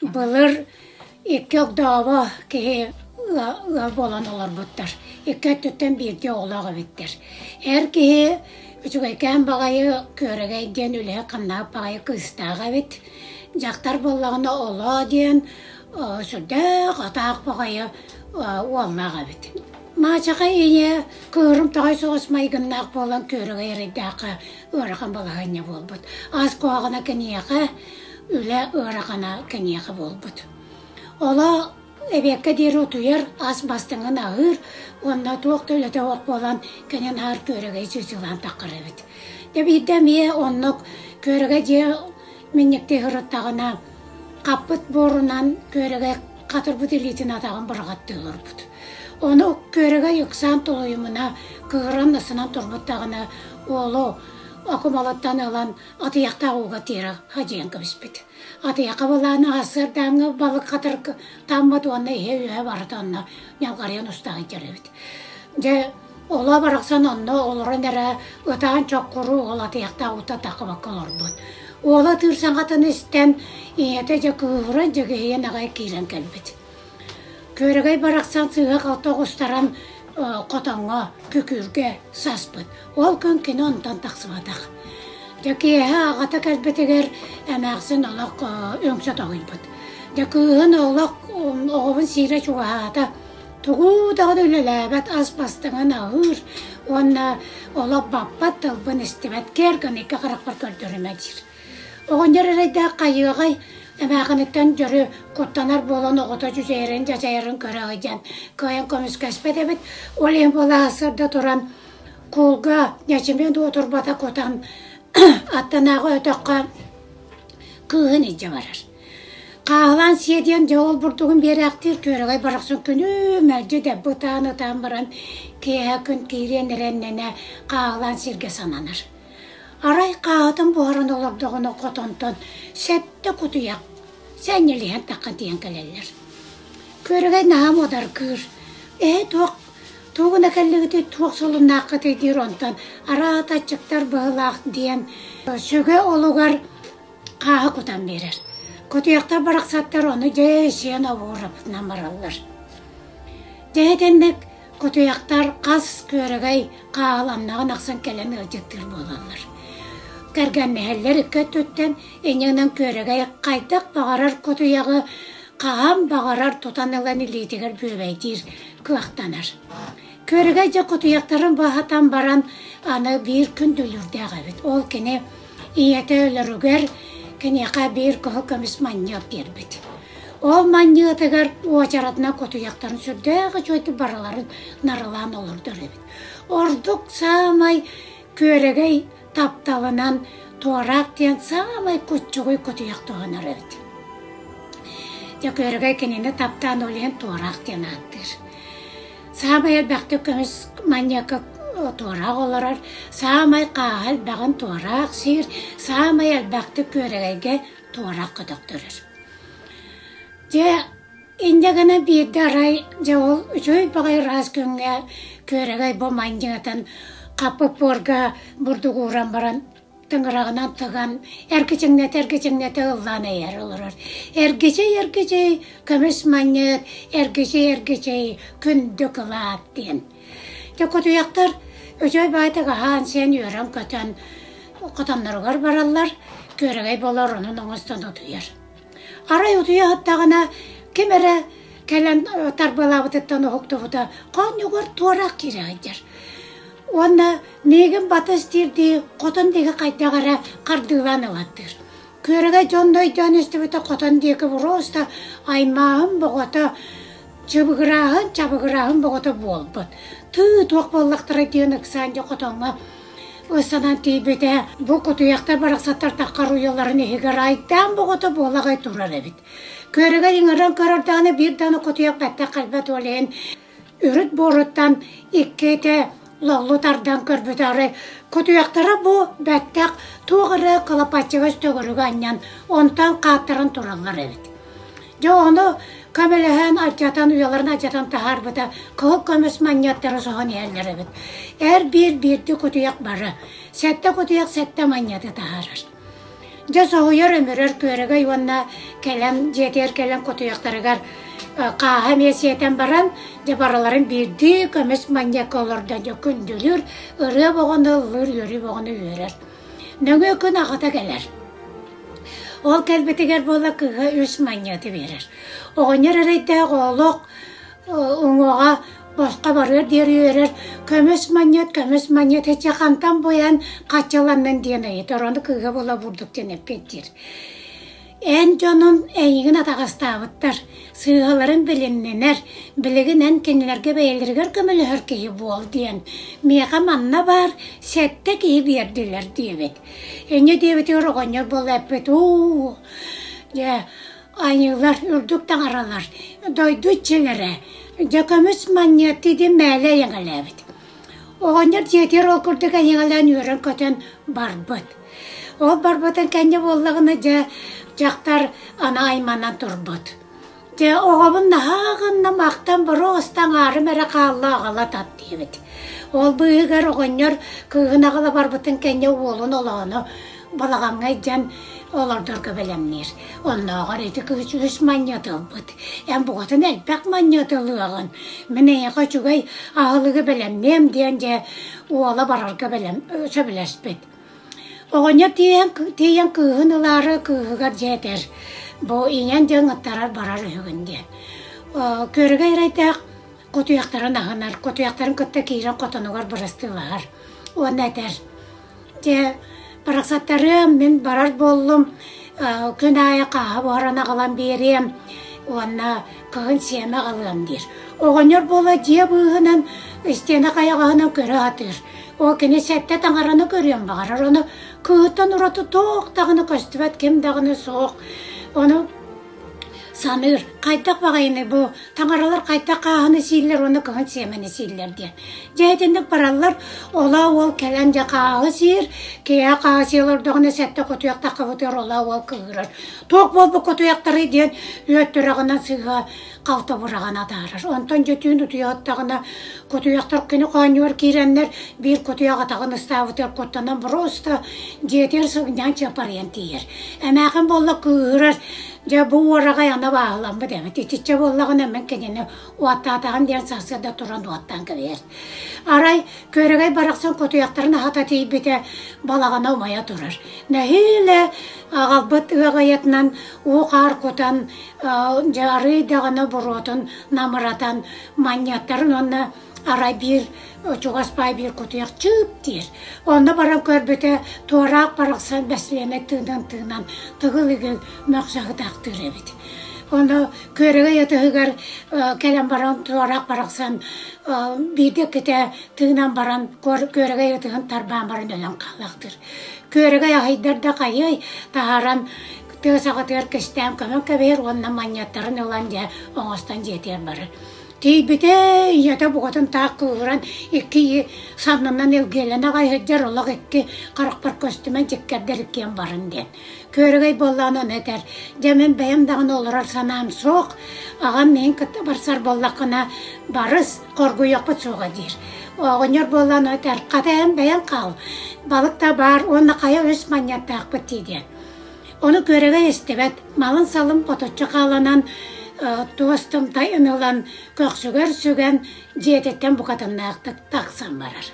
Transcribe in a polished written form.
Былыр икки огдообо киһи ыал буолан олорбуттар. Икки өттүттэн биирдии оҕолоох эбиттэр. Эр киһи үчүгэйкээн баҕайы күөрэгэй диэн үлэһит-хамнаһыт баҕайы кыыстаах эбит. Дьахтар буоллаҕына Олоо диэн сүрдээх атаах баҕайы уоллаах эбит. Маачаха ийэ кыырым тоҕой соҕус майгыннаах буолан күөрэгэй эрэйдээххэ ыарахан балаһыанньа буолбут. Ас куһаҕана киниэхэ үлэ ыарахана киниэхэ буолбут. Оло эбиэккэ диэри утуйар, ас бастыҥын аһыыр уонна туох да үлэтэ суох буолан кини наар күөрэгэй чыычылаан таххар эбит. Дьэ биирдэ эмиэ оннук күөрэгэй дьиэ минньиктии сырыттаҕына хаппыт буорунан күөрэгэй хатырбыт илиитин атаҕын быраҕаттыы олорбут. Ону күөрэгэй ыксаан тулуйумуна кыыран ысынан турбуттаҕына уолу окумалыттан ылан атыйахтаах ууга тиэрэ хадьыйан кэбиспит. Атыйахха былааны сарсыардааҥҥы балык хатыр таммыт уонна иһэ-үөһэ барыта онно ньалҕарыйан устаах илдьэр эбит. Дьэ, олоо барахсан онно олорон эрэ ытаан чоккуруу уол атыйахтаах уута таххыбакка олорбут. Уола ытыыр саҥатын истэн, ийэтэ дьэ кыыһыран дьэгиһийэн аҕай киирэн кэлбит. Күөрэгэй барахсан сыыһа-халты оҕустаран хотоҥҥо, күкүүргэ саспыт. Ол күн кини онтон тахсыбатах. Дьэ киэһэ аҕата кэлбитигэр эмээхсин олох үҥсэ тоһуйбут. Дьэ кыыһын олох оҕобун сиирэ чугаһаата. Тугу даҕаны үлэлээбэт, ас бастыҥын аһыыр уонна олох баппат тылбын истибэт, киэр гына икки харахпар көрдөрүмэ диир. Оҕонньор эрэйдээх хайыаҕай, эмээхиниттэн дьөрү куттанар буолан оҕото дьүдьэйэрин-дьадьайарын көрө сылдьан кыайан көмүскэспэт эбит. Ол иһин буола сырда туран куулга ньэчимиэн уотурбата кутан аттынааҕы өтөххө кыыһын илдьэ барар. Хааһылаан сиэ диэн дьэ ол бурдугун биэрээхтиир күөрэгэй барахсан күнү мэлдьи дэбби ытаан-ытаан баран киэһэ күн киириэн эрэннэнэ хааһылаан сиргэ сананар. Арай хааһытын буһаран олордоҕуна хотонтон сэттэ кутуйах сэнньэлиһэн таххан тиийэн кэлэллэр. Күөрэгэй наһаа муодаргыыр. Эһэ туох тугуна кэллигитий, туох солуннааххытый диир онтон араат аччыктар быһылаах диэн сүгэ олугар хааһы кутан биэрэр. Кутуйахтар барахсаттар ону дьэ сиэн обуурапытынан бараллар. Дьэ итинник Кутуйахтар хас күөрэгэй хааланнаҕын ахсын кэлэн ыалдьыттыыр буолаллар. Кэргэннэһэллэр икки өттүттэн инньэ күөрэгэй хайдах баҕарар кутуйаҕы хаһан баҕарар тутан ылан илиитигэр бүөбэйдиир кыахтанар. Күөрэгэй дьэ кутуйахтарын баһатан баран аны биир күн дүлүрдээх эбит. Ол кини ийэтэ өлөрүгэр киниэхэ биир кыһыл көмүс манньыат биэрбит. Ол манньыатыгар уочаратынан кутуйахтарын сүрдээх үчүгэйдик барыларын нарылаан олордор эбит. Ордук саамай күөрэгэй тапталынан туораах диэн саамай куччугуй кутуйах туһанар эбит. Дьэ күөрэгэй кинини таптаан ол иһин туораах диэн ааттыыр. Саамай элбэхтик көмүс манньыакка туораах олорор, саамай хааһа элбэҕин туораах сиир, саамай элбэхтик күөрэгэйгэ туораах көтөхтөрөр. Дьэ, инньэ гынан биирдэ арай, дьэ ол үчүгэй баҕайы ыраас күҥҥэ күөрэгэй бу манньыатын хаппыт буорга бурдук ууран баран тыҥыраҕынан тыган эргичиҥнэтэ-эргичиҥнэтэ ыллаан эйээр олорор. Эргичий, эргичий, көмүс манньыат, эргичий, эргичий, күндү кылаат диэн. Дьэ кутуйахтар үчүгэй баҕайытык аһаан-сиэн үөрэн-көтөн хотонноругар бараллар, күөрэгэй буолар онон оҥостон утуйар. Арай утуйа сыттаҕына ким эрэ кэлэн тарбыалаабытыттан уһуктубута хоонньугар туораах киирэ сылдьар. Уонна миигин батыс диирдии хотон диэки хайдах эрэ хардыылаан ылаттыыр. Күөрэгэй дьон да өйдөөн истибитэ хотон диэки просто аймааһын боҕото, чыбыгырааһын, чабыгырааһын боҕото буолбут. Тыы туох буоллахтара диэн ыксаан дьэ хотоҥҥо Ыстанан тиийбитэ, бу кутуйахтар барахсаттар таххар уйаларын иһигэр айдаан боҕото буолаҕай турар эбит. Күөрэгэй ыҥыран көрөр даҕаны биир даҕаны кутуйах бэттэх кэлбэт ол иһин үрүт буоруттан иккитэ логлу тардан көрбүтэ арай кутуйахтара бу бэттэх туох эрэ кылапаччыгас төгүрүгү анньан онтон хааттаран тураллар эбит. Дьэ ону көмөлөһөн алдьатан уйаларын алдьатан таһаарбыта кыһыл көмүс манньыаттары соһон иһэллэр эбит. Эр биир биирдии кутуйах бары. Сэттэ кутуйах сэттэ манньыаты таһаарар. Дьэ соһуйар өмүрэр күөрэгэй уонна кэлэн дьиэтигэр кэлэн кутуйахтарыгар хааһа эмиэ сиэтэн баран дьэ барыларын биирдии көмүс манньыакка олордон дьэ күндүлүүр, ырыа боҕону ыллыыр, үөрүү боҕону үөрэр. Нөҥүө күн аҕата кэлэр. Ол кэлбитигэр буола кыыһа үс манньыаты биэрэр. Оҕонньор эрэйдээх олох уҥуоҕа босхо барыар диэри үөрэр, көмүс манньыат, көмүс манньыат эчи хантан буйан хаччаланнын диэн ыйытар, ону кыыһа буола бурдук диэн эппиэттиир. Эн дьонун эйигин атаҕастаабыттар, сыыһаларын билиннинэр, билигин эн кинилэргэ бэйэлэригэр көмөлөһөр киһи буол диэн, миэхэ манна баар сэттэ киһи биэрдилэр диэбит. Инньэ диэбитигэр оҕонньор буола эппит, уу, дьэ, айыылар, үрдүк таҥаралар, дойду иччилэрэ, дьэ көмүс манньыаттыы диэн мээлэ эйэҥэлээбит. Оҕонньор дьиэтигэр ол курдук эйэҥэлээн үөрэн-көтөн барбыт. Ол барбытын кэннэ буоллаҕына дьэ дьахтар аны айманан турбут. Дьэ оҕобун наһаа гынным ахтан боруоста аҥаарым эрэ хаалла аҕала тат диэбит. Ол быыһыгар оҕонньор кыыһын аҕала барбытын кэннэ уолун олоону балаҕаҥҥа илдьэн олордорго бэлэмниир. Оннооҕор ити кыыс үс манньыат ылбыт. Эн бугатын элбэх манньыат ылыаҕын. Мин эйиэхэ үчүгэй аһылыгы бэлэмниэм диэн дьэ уола барарга бэлэм сөбүлэспит. Оҕонньор тиийэн, тиийэн кыыһын ылаары кыыһыгар дьэ этэр, бу ийэн дьэ ыҥыттарар барар үһүгүн диэн. Күөрэгэй эрэйдээх кутуйахтарын аһынар, кутуйахтарын кытта киирэн хотонугар бырастыылаһар. Уонна этэр, дьэ барахсаттарыам, мин барар буоллум, күн аайы хааһы буһаран аҕалан биэриэм уонна кыһын сиэмэ аҕалыам диир. Оҕонньор буола дьиэ быыһынан, истиэнэ хайаҕаһынан көрө сатыыр. Ол кини сэттэ таҥараны көрүөн баҕарар, ону кыыһыттан ураты туох даҕаны көстүбэт, ким даҕаны суох. Ону саныыр, хайдах баҕайыный бу таҥаралар хайдах хааһыны сииллэр уонна кыһын сиэмэни сииллэр диэн. Дьэ итинник бараллар, олаа уол кэлэн дьэ хааһы сиир, киэһэ хааһы сии олордоҕуна сэттэ кутуйах таххыбытыгар олаа уол кыыһырар. Туох буолбут кутуйахтарый диэн үөттүрэҕинэн сыыһа халта быраҕан атаарар. Онтон дьэ түүн утуйа сыттаҕына кутуйахтар күнү хоонньугар киирэннэр биир кутуйах атаҕын ыстаабытыгар куттанан просто дьиэтигэр сыгынньаан чыапарыйан тиийэр. Эмээхин буолла кыыһырар, дьэ бу уораҕай ана бааһыламмыт эбит, итиччэ буоллаҕына мин кинини уоттаатаҕым диэн сарсыарда туран уоттаан кэбиһэр. Арай Күөрэгэй барахсан кутуйахтарын аһата тиийбитэ балаҕана умайа турар. Нэһиилэ аҕалбыт ыаҕайатынан уу-хаар кутан дьэ арыый даҕаны буруотун намыратан манньыаттарын уонна арай биир чугас баай биир кутуйах чыып диир. Онно баран көрбүтэ туораах барахсан бэсилиэнэй тыынан тыынан тыгыл-игил мөхсө сытаахтыыр эбит. Ону Күөрэгэй ытыһыгар кэлэн баран туораах барахсан биирдэ иккитэ тыынан баран Күөрэгэй ытыһын тарбаан баран өлөн хаалаахтыыр. Күөрэгэй аһыйдар да хайыай таһааран тыа саҕатыгар кистээн көмөн кэбиһэр уонна манньыаттарын ылан дьэ оҥостон дьиэтигэр барар. Тиийбитэ ийэтэ бугатын таах кыыһыран икки саннынан илгиэлэнэ аҕай сылдьар олох икки харахпар көстүмэн дьиккэрдэр иккиэн барын диэн. Күөрэгэй буоллаҕына ону этэр, дьэ мин бэйэм даҕаны олорор санаам суох, аҕам миигин кытта барсар буоллаххына барыс, хоргуйуохпут суоҕа диир. Оҕонньор буоллаҕына этэр, хата эн бэйэҥ хаал, балык да баар уонна хайа үс манньыаттаахпыт дии диэн. Ону Күөрэгэй истибэт, малын-салын хоточчу хааланан, туос тымтайын ылан, көхсүгэр сүгэн, дьиэтиттэн букатыннаахтык тахсан барар.